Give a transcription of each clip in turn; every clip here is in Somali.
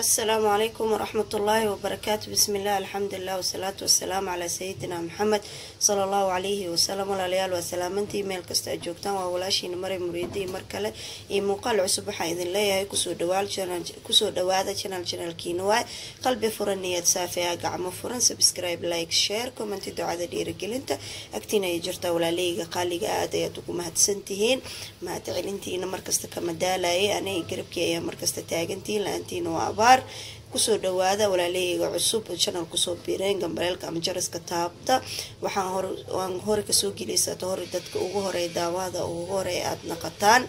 Asalaamu calaykum waraxmatullaahi wabarakaatu. Bismillaah, alxamdulilah, wasalaatu wasalaamu calaa sayidina Maxamed sala allahu calayhi wasalam. Walaalayaal, waa salaamantii meel kasta aad joogtaan. Waa walaashiina Maray Muriidii, mar kale iyo muuqaal cusub. Waxaan idin leeyahay kusoo dhawaada channelkiina. Waay qalbi furan, niyad saafi ah, gacmo furan. Subscribe, like, share, comment, ducada dhiirigelinta agtiina ay jirtaa. Walaaleyga qaaliga, aad ayaad ugu mahadsantihiin mahad celintiina markasta kama daalayay. Aniga garabkii ayaa markasta taagantihiin, la-aantiina waa abaar. Kusoo dhawaada walaalahayga cusub channel kusoo biireen, gambaleelka ama jaraska taabta. Waxaan hor waan hore kasoo geliysaata hore dadka ugu horeey daawada ugu horeey aada naqataan.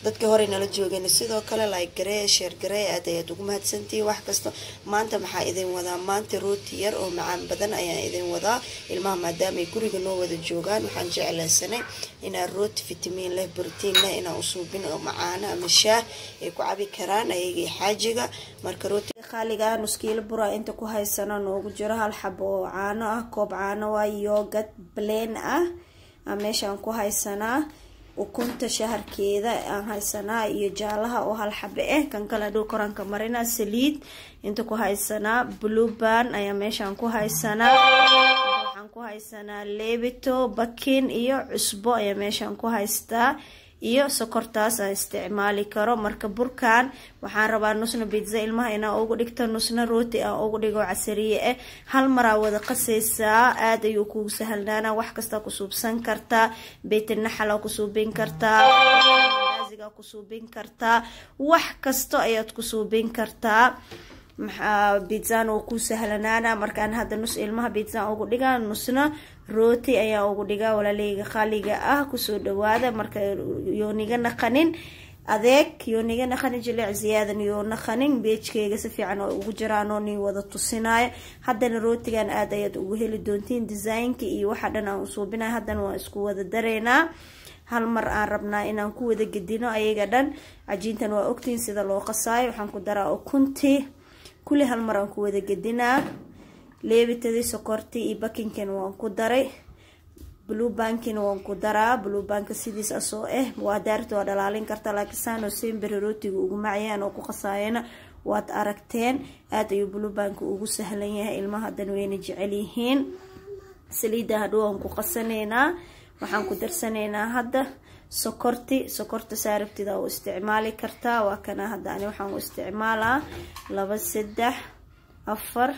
Dadka horey nala joogeen sidoo kale like garee, share garee, aad ayaad ugu mahadsantihiin wax kasta. Maanta maxaa idin wadaa? Maanta rooti yar oo macaan badan ayaan idin wadaa. Ilmaha maadaamaay guriga noo wada joogaan, waxaan jeclaysanay inaan rooti fitamiin leh, brotiin leh inaan usuubin oo macaano ama shaah ay ku cabi karaan ayagii xaajiga. Marka rootiga qaaliga, nuskiilo bura inta ku haysano noogu jiro, hal xabo oo caano ah, koob caano waa, yogurt plain ah meeshaan ku haysanaa, ukunta shaharkeeda aan haysanaa iyo jaalaha oo hal xabe ah, kan kale dhow koranka marina, saliid inta ku haysanaa, blueban ayaa meeshaan ku haysanaa. Waxaan ku haysanaa lebito, bakin iyo cusbo ayaa meeshaan ku haystaa iyo sokortaas aan isticmaali karo. Marka burkan waxaan rabaa nusna pizza ilmaha inaa ugu dhigto, nusna rooti aan ugu dhigo casariye ah. Hal maraa wada qasaysaa, aada ayuu kugu sahalnaana. Wax kasta ku suubsan kartaa, beytinaxala ku suubin kartaa, daasiga ku suubin kartaa, wax kasto ayaad ku suubin kartaa. Maxaa pizzan oo ku sahlanaana. Markaan hadda nus ilmaha pizzan ugu dhigaa, nusna rooti ayaa ugu dhigaa. Walaaleyga qaaliga ah, kusoo dhawaada. Marka yooniga naqanin adeeg, yooniga naqanin jileec ziyaadan, yoo naqanin. Beejkeyga si fiican oo ugu jiraan oo nii wada tusinaayo. Haddana rootigan aad ayaad ugu heli doontiin design-ka iyo waxa dhan aan usuubinayo. Haddana waan isku wada dareynaa, hal mar aan rabnaa inaan ku wada gedino ayaga dhan. Cajiintan waa ogtiin sida loo qasaayo. Waxaan ku daraa ukuntii kulli, hal mar aan ku wada gedinaa. Leebitadii, sokortii iyo bakinkana waan ku daray, blue bankina waan ku daraa. Blue banka sidiis asoo ah waa daarta, waa dhalaalin kartaa, laakiin saanoo semberi rootiga ugu macayaan oo ku qasaayana waad aragteen. Aada ayuu blue banka ugu sahlan yahay, ilmaha haddana wayna jecel yihiin. Saliidda hadhow waan ku qasanaynaa. Waxaan ku darsanaynaa hadda sokorti. Sokorta saarabtida u isticmaali kartaa. Waa kana hadda ani waxaan u isticmaalaa 2, 3, 4,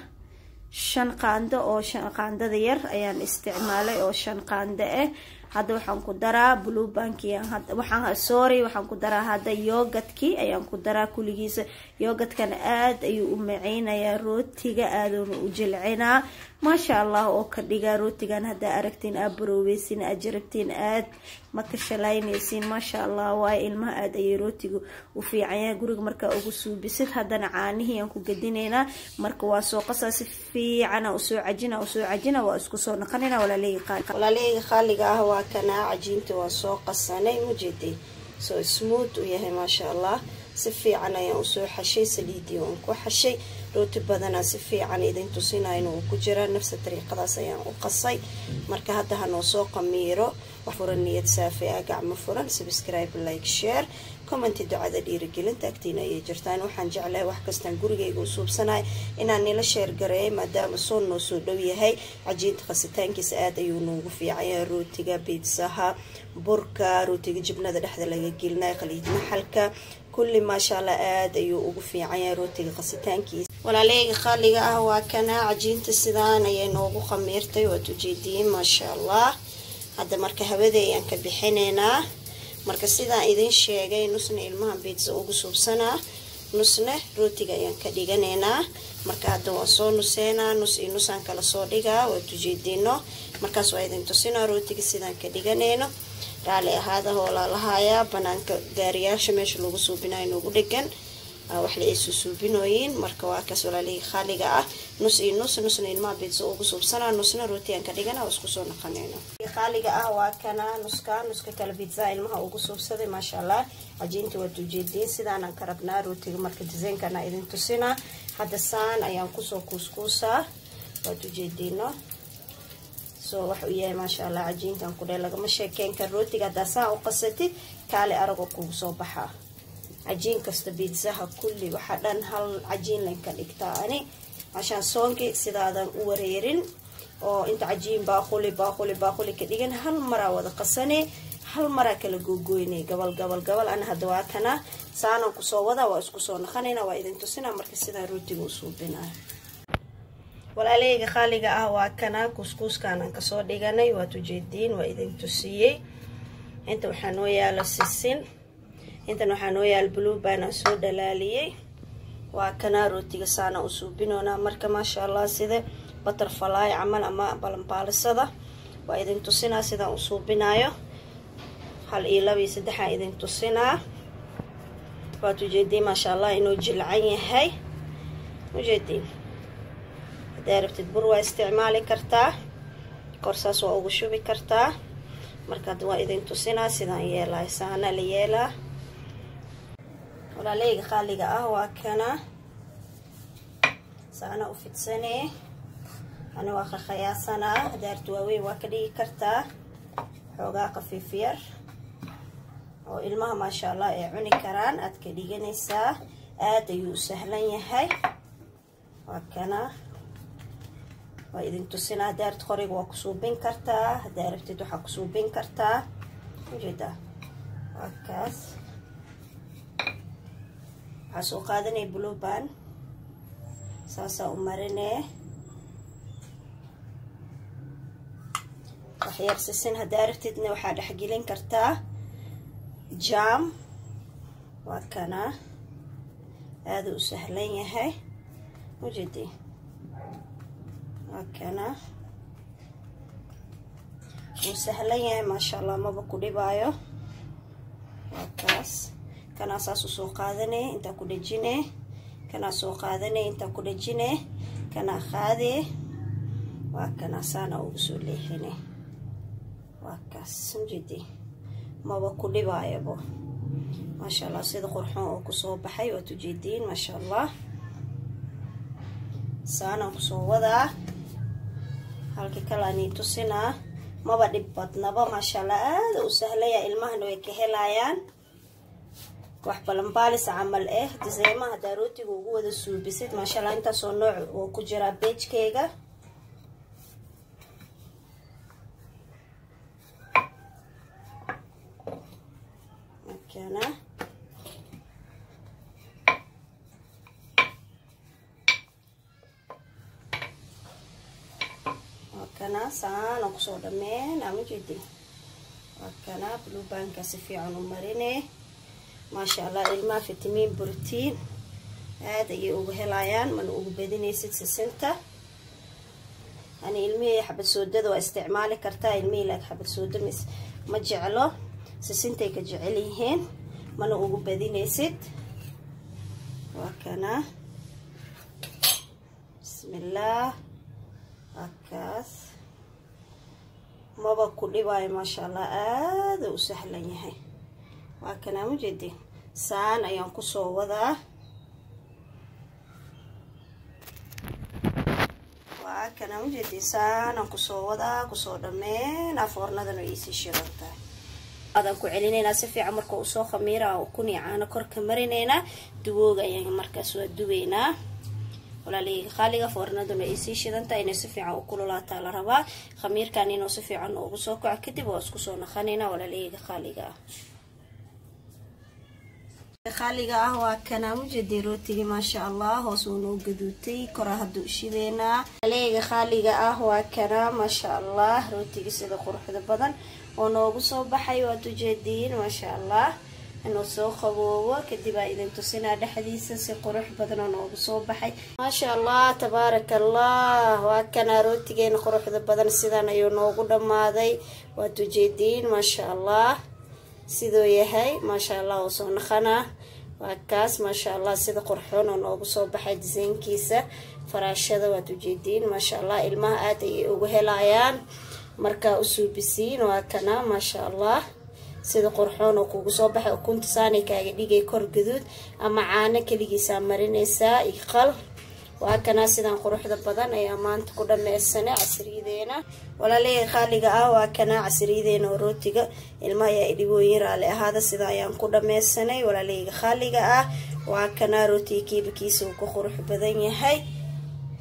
5 qaando oo 5 qaandada yar ayaan isticmaalay oo 5 qaando ah. Hadda waxaan ku daraa blue banki, waxaan, sorry, waxaan ku daraa hadda yogurtkii ayaan ku daraa kuligiisa. Yogurtkana aad ayuu u maceynayaa rootiga, aaduuna u jilcinaa, maasha Allah, oo ka dhigaa rootigan. Haddaa aragtiin, aad baroobeysin, aad jarabtiin, aad ma ka shalaynaysiin, maasha Allah. Waayo ilmaha aad ayay rootiga u fiicanyahay guriga markaa ugu suubisid. Haddana caanihii aan ku gedinaynaa. Marka waa soo qasaa, si fiicana usoo cajina, usoo cajina, waa isku soo naqanina. Walaaleyga qaaliga ah, waa kanaa cajiinta waa soo qasanay, mujeeday soo smooth u yahay, maasha Allah. Si fiican ayaan usoo xashay, saliidii waan ku xashay. Rooti badanaa si fiican idin tusinayna uu ku jiraa, nafsa dariiqadaas ayaan u qasay. Marka hadda hanoo soo qamiiro. Wax furan, niyad saafi ah, gacmo furan. Subscribe, like, share, comment, ducada dhiirigelinta agtiina ayay jirtaan. Waxaan jeclahay wax kastaan gurigayga u suubsanahay inaan nila share gareeyay, maadaama soon noo soo dhow yahay. Cajiinta qasitaankiisa aad ayuu noogu fiicanya rootiga, biidsaha, burka, rootiga jibnada dhexda laga gelinayo, khaliij naxalka, kulli, maasha Allah, aad ayuu ugu fiican yahay rootiga qasitaankiisa. Walaaleyga qaaliga ah, waa kana cajiinta sidaan ayay noogu khamiirtay, waad ujeediin, maasha Allah. Hadda marka hawada ayaan ka bixinaynaa. Marka sidaan idin sheegay, nusna ilmaha biidsa ugu suubsanaa, nusna rootiga ayaan ka dhiganaynaa. Marka hadda waan soo nuseynaa, nus iyo nusaan kala soo dhigaa, waad ujeediino. Markaas waa idin tusinaa rootiga sidaan ka dhiganayno. Raali ahaada, hoolaalahaaya banaanka gaariyaasha meesha lagu suubinayo noogu dhegan, wax la isu suubinooyin. Marka waa kaas, walaalihii khaaliga ah, nus iyo nus, nusna ilmaha biidsa ugu suubsanaa, nusna rootigaan ka dhigana, oo isku soo naqanayno. Khaaliga ah, waa kana nuska, nuska kale biidsa ilmaha ugu suubsaday, maasha Allah. Cajiinta waad ujeediin sidaanaan ka rabnaa rootiga. Marka diseynkana idin tusinaa. Hadda saan ayaan kusoo kuuskuusaa, waad ujeediino so wax uu yahay, maasha Allah. Cajiinkan kudhe lagama sheekeyn kar. Rootiga haddaa saa u qasatid, kaale aragoo kugu soo baxaa. Cajiin kasta biidsaha kulli waxaa dhan hal cajiin lan ka dhigtaa ani, cashaan soonki sidaadan u wareerin oo inta cajiin baaquli baaquli baaquli ka dhigan. Hal maraa wada qasane, hal maraa kala googoynay, gabal gabal gabal. Ana hadda waa kana saanan kusoo wadaa, waa isku soo naqanayna, waa idin tusinaa marka sidaan rootiga u suubinayo. Walaaleyga qaaliga ah, waa kana kuskuuskaanan kasoo dhiganay, waad ujeediin, waa idin tusiyey. Inta waxaa noo yaala sisin, intan waxaa noo yaala buluubaanaan soo dhalaaliyey. Waa kanaa rootiga saana u suubinoonaa. Marka maasha allah, sida butterfly camal ama balanbaalisada waa idin tusinaa sidaan u suubinayo. 1 iyo 2 iyo 3aan idin tusinaa. Waad ujeediin, maasha allah, inuu jilcan yahay, ujeediin. Haddaa rabtid bur waa isticmaali kartaa, korsaas waa ugu shubi kartaa. Marka hadda waa idin tusinaa sidaan yeelahay, saana la yeelaa. Walaaleyga qaaliga ah, waa kana saana u fidsanee, ani waa qaqayaasanaa. Hadaarta waaweyn waa ka dhigi kartaa, xoogaa khafiif yar oo ilmaha maasha allah ay cuni karaan aad ka dhiganaysaa. Aad ayuu u sahlan yahay. Waa kana, waa idin tusinaa. Hadaarta qoriga waa kusuubin kartaa, haddaa rabtid waxaa kusuubin kartaa, ujeedaa. Waa kaas, waxaa soo qaadanaya blueban, saasaa u marinee. Waxyar sisin haddaa rabtidna waxaa dhexgelin kartaa jam. Waa kana, aada u sahlan yahay, ujeedi. Waa kana, wuu sahlan yahay, maasha allah, maba ku dhibaayo. Waa kaas, kanaa saas usoo qaadanay, intaa ku dhejine, kanaa soo qaadanay, intaa ku dhejine, kanaa qaadee. Waa kanaa, saana ugu soo leexine. Waa kaas, ujeedi, maba ku dhibaayabo. Maasha allah, sida qurxoon oo kusoo baxay waad ujeediin, maasha allah. Saanaan kusoo wadaa, halka kale anii tusinaa. Maba dhib badnaba, maasha allah, aada u sahlaya, ilmahana way ka helayaan. Wax balanbaalis camal eh diseemaha haddaa rootiga ugu wada suubisid, maasha allah, intaasoo nooc oo ku jiraa beejkeyga. Kana waa kana, saana kusoo dhameen ama jeedi. Waa kana, bluebanka si fiican u marine, maasha allah. Ilmaha fitamiin brotiin aada ayay uga helayaan, mana ugu badinaysid sisinta. Ani ilmihii xabad soodada waa isticmaali kartaa, ilmihii laak xabad sooda ma jeclo, sisintay ka jecel yihiin, mana ugu badinaysid. Waa kana, bismillaah. Waa kaas, maba ku dhibaayo, maasha allah, aada u sahlan yahay. Waa kanaa, majeedi, saan ayaan kusoo wadaa. Waa kanaa, majeedi, saanaan kusoo wadaa, kusoo dhameen. Foornadan way iisii shidan tahay, aadaan ku celinaynaa si fiican. Marka usoo khamiira, ukun iyo caano korka marinaynaa, duwooga ayaan markaas waa duweynaa. Walaalihii qaaliga, foornaduna ay sii shidantahay, inay si fiican u kululaataa la rabaa, khamiirkan inuu si fiican ugu soo kaco. Kadib waa isku soo naqanaynaa. Walaalihayga qaaliga ah, waa kanaa, mujeedii rootigii, maasha allah, hoos uu noo gaduutay, koraa hadda u shideynaa. Walaalihayga qaaliga ah, waa kanaa, maasha allah, rootigii sida quruxda badan oo noogu soo baxay, waad ujeediin, maasha allah. Inuu soo qaboobo kadib aa idin tusinaa dhexdiisa si qurux badan oo noogu soo baxay, maasha allah, tabaaraka allah. Waa kanaa rootigeena quruxda badan, sidan ayuu noogu dhammaaday, waad ujeediin, maasha allah, siduu yahay, maasha allah. Oo soo naqanaa, waa kaas, maasha allah, sida qurxoon oo noogu soo baxay disaynkiisa faraashada, waad ujeediin, maasha allah. Ilmaha aad ayay ugu helayaan markaa u suubisiin. Waa kana, maasha allah, sida qurxoon oo kugu soo baxay. Ukunta saanay kaaga dhigay kor gaduud, ama caano keligiisaa marinaysaa iqal. Waa kana sidaan quruxda badan ayaa maanta ku dhameysanay casriyadeena. Walaalahey qaaliga ah, waa kana casriyadeena oo rootiga. Ilmaha ayaa idhigooyin, raali ahaada. Sida ayaan ku dhameysanay, walaalaheyga qaaliga ah. Waa kana rootiga kiibakiisa uu ku qurux badan yahay.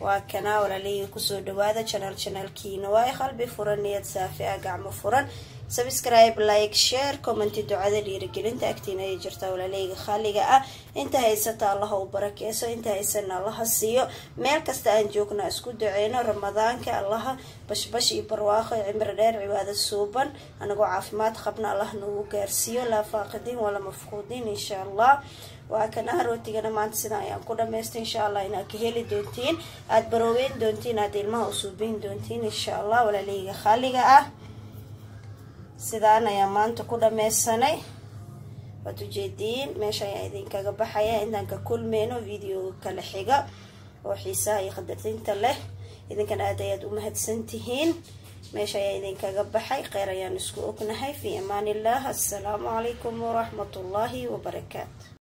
Waa kana, walaalaheyga, kusoo dhawaada channelkiina. Waay qalbi furan, niyad saafi ah, gacmo furan. Subscribe, like, share, comment, ducada dhiirigelinta agtiina ayay jirtaa, walaalaheyga khaaliga ah. Inta haysata Allaha u barakeyso, inta haysana Allaha siiyo. Meel kasta aan joogna isku duceyno. Ramadaanka Allaha bashbash iyo barwaaqo, cimri dheer, cibaado suuban, anagoo caafimaad qabna Allah nagu gaarsiiyo. Laa faaqidiin wala mafquudiin, insha Allah. Waa kana rootigana maanta sidan ayaan ku dhamaystay. Insha Allah inaad ka heli doontiin, aada barooweyn doontiin, aada ilmaha usuubin doontiin, insha Allah. Walaalaheyga khaaliga ah, sidaan ayaa maanta ku dhameysanay, waad ujeediin. Meesha ayaan idinkaga baxaya intaan ka kulmeyno video kala xiga oo xiisaha iyo qadartinta leh. Idinkana aad ayaad u mahadsan tihiin. Meesha ayaa idinkaga baxay. Kheyr ayaan isku ognahay. Fi amaan illah. Assalaamu calaykum waraxmatullaahi wabarakaatu.